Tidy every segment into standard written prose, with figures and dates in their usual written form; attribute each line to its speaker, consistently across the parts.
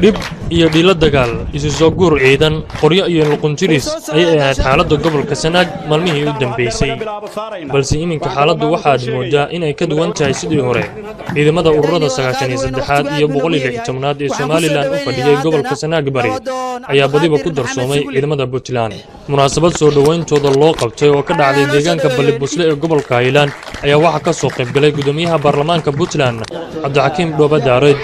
Speaker 1: Dhib iyo dhiilo dagaal, isu soo guur ciidan, qoryo iyo luqunjiris ayay ahayd xaaladda gobolka Sanaag maalmihii u dambeysay, balse iminka xaaladdu waxaad mooddaa inay ka duwan tahay sidii hore. Ciidamada ururada 93aad iyo 116aad ee Somaliland u fadhiyey gobolka Sanaag Bari ayaa badiba ku darsoomay ciidamada Puntland. Munaasabad soo dhowayntooda loo qabtay oo ka dhacday deegaanka Balibusle ee gobolka Haylaan ayaa waxaa ka soo qaybgalay gudoomiyaha baarlamaanka Puntland, Cabdixakiim Dhooba Daareed,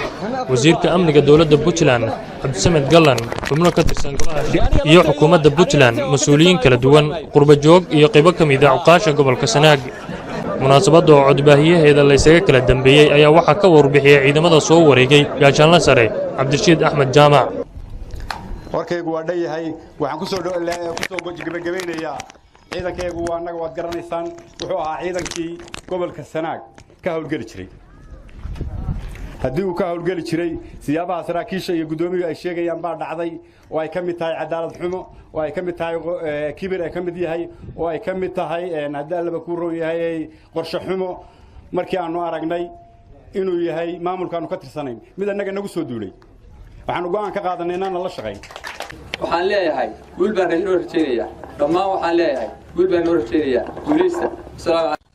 Speaker 1: wasiirka amniga dowladda Puntland, Cabdisamed Gallan, xubno ka tirsan golaha iyo xukuumadda Puntland, mas-uuliyiin kala duwan, qurbajoog iyo qaybo ka mid a cuqaasha gobolka Sanaag. Munaasabadda oo codbaahiyaheeda laysaga kala dambeeyey ayaa waxaa ka warbixiyey ciidamada soo wareegay gaashaanla sare Cabdirashiid Axmed Jaamac.
Speaker 2: Warkaygu waa dhan yahay. Waxaan kusoo gebagabaynayaa, ciidankaygu waa annaga, waad garanaysaan, wuxuu ahaa ciidankii gobolka Sanaag ka howlgeli jiray. Haddii uu ka howlgeli jiray, siyaabaha saraakiisha iyo guddoomiyuhu ay sheegayaan baa dhacday, oo ay ka mid tahay cadaalad xumo, oo ay ka mid tahay kibir ay ka mid yahay, oo ay ka mid tahay, haddii Allaba kuu roon yahay, qorshe xumo. Markii aanu aragnay inuu yahay maamulkaanu ka tirsanayn mid annaga nagu soo duulay, waxaanu go'aan ka qaadanay inaana la shaqayn.
Speaker 3: Waxaan leeyahay guul baan inoo rajaynayaa dhammaan. Waxaan leeyahay guul baan inoo rajaynayaa, guulaysta.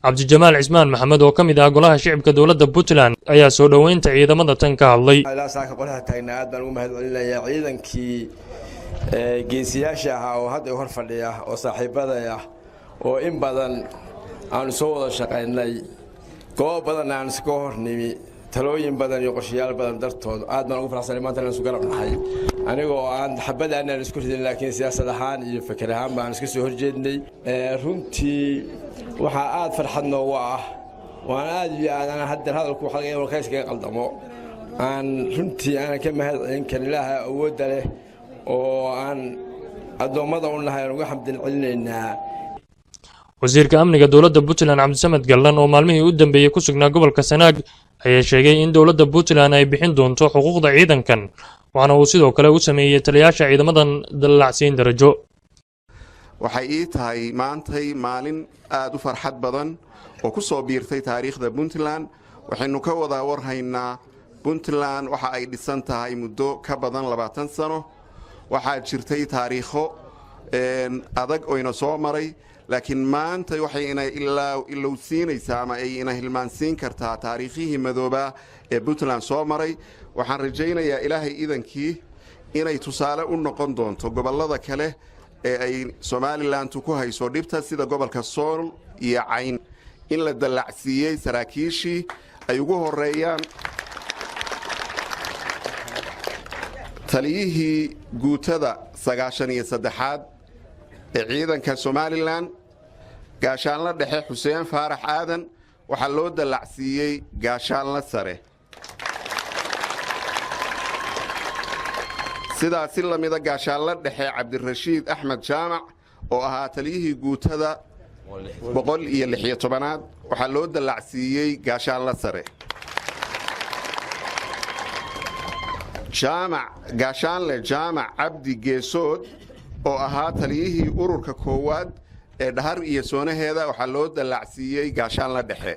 Speaker 1: Cabdijamaal Cismaan Maxamed oo ka mid ah golaha shicibka dowladda Puntland ayaa soo dhoweynta ciidamada tan ka hadlay.
Speaker 4: Ilaa saaka qolaha taagnaa aad baan ugu mahad celinayaa ciidankii geesiyaasha ahaa oo hadda hor fadhiya, oo saaxiibaday ah, oo in badan aanu soo wada shaqaynay, goobo badanna aan iska hor nimi, talooyin badan iyo qorshayaal badan dartood. Aad baan ugu faraxsanay maanta inaan isu garab nahay, anigoo aan xabad aanaan isku ridin, laakiin siyaasad ahaan iyo feker ahaan baan iska soo horjeednay. Runtii waxaa aad farxad noogu ah, waan aad iyo aad aan haddeer hadalku waxa laga yaabaa iskaga qaldamo, aan runtii aanan ka mahad celin karin Ilaaha awoodda leh oo aan addoommada u nahay, aan uga xamdin celinaynaa.
Speaker 1: Wasiirka amniga dowladda Puntland, Cabdisamed Gallan, oo maalmihii u dambeeyey ku sugnaa gobolka Sanaag ayaa sheegay in dowladda Puntland ay bixin doonto xuquuqda ciidankan, waxaana uu sidoo kale u sameeyey taliyaasha ciidamadan dallacsiin darajo.
Speaker 5: Waxay ii tahay maantay maalin aad u farxad badan oo ku soo biirtay taariikhda Puntland. Waxaynu ka wada warhaynaa Puntland waxa ay dhisan tahay muddo ka badan 20 sano. Waxaa jirtay taariikho adag oyna soo maray, laakiin maanta waxay ina ilowsiinaysaa ama ay ina hilmaansiin kartaa taariikhihii madoobaa ee Puntland soo maray. Waxaan rajaynayaa, Ilaahay idankii, inay tusaale u noqon doonto gobollada kale ee ay Somalilantu ku hayso dhibta, sida gobolka Sool iyo Cayn, in la dallacsiiyey saraakiishii ay ugu horeeyaan taliyihii guutada 93aad ee ciidanka Somaliland, gaashaanla dhexe Xuseen Faarax Aadan. Waxaa loo dallacsiiyey gaashaanla sare. Sidaa si la mida, gaashaanla dhexe Cabdirashiid Axmed Jaamac oo ahaa taliyihii guutada 116aad waxaa loo dallacsiiyey gaashaanla sare. Jaamac gaashaanle Jaamac Cabdi Geesood oo ahaa taliyihii ururka koowaad ee Dhahar iyo soonaheeda waxaa loo dallacsiiyey gaashaanla dhexe.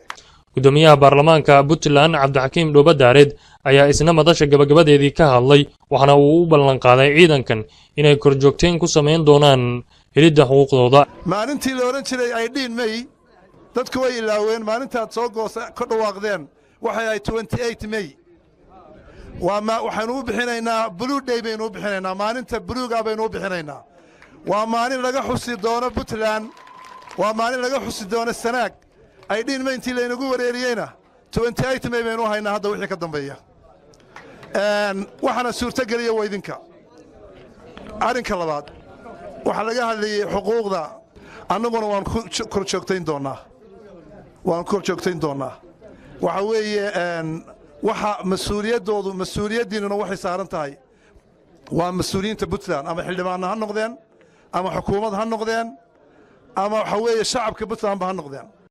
Speaker 1: Gudoomiyaha baarlamaanka Puntland, Cabdixakiim Dhooba Daareed, ayaa isna madasha gabagabadeedii ka hadlay, waxaana uu u ballanqaaday ciidankan inay korjoogteyn ku samayn doonaan helidda xuquuqdooda.
Speaker 6: Maalintii la odhan jiray 18 May dadku way ilaaween. Maalintaad soo goosa ka dhawaaqdeen waxay ahayd 28 May. Waxaynu u bixinaynaa Blue Day baynu u bixinaynaa, maalinta buluuga baynu u bixinaynaa. Waa maalin laga xusi doono Puntland, waa maalin laga xusi doono Sanaag. 18 May intii laynagu wareeriyeyna, 28 May baynu u haynaa hadda wixii ka dambeeya. Waxaana suurtogeliya waa idinka. Arrinka labaad, waxaa laga hadlayey xuquuqda. Annaguna waan ku kor joogtayn doonnaa, waan ku kor joogtayn doonnaa. Waxa weeye waxa mas-uuliyaddoodu, mas-uuliyaddiinnuna waxay saaran tahay waa mas-uuliyiinta Puntland, ama xildhibaanna ha noqdeen, ama xukuumad ha noqdeen, ama waxa weeye shacabka Puntlandba ha noqdeen.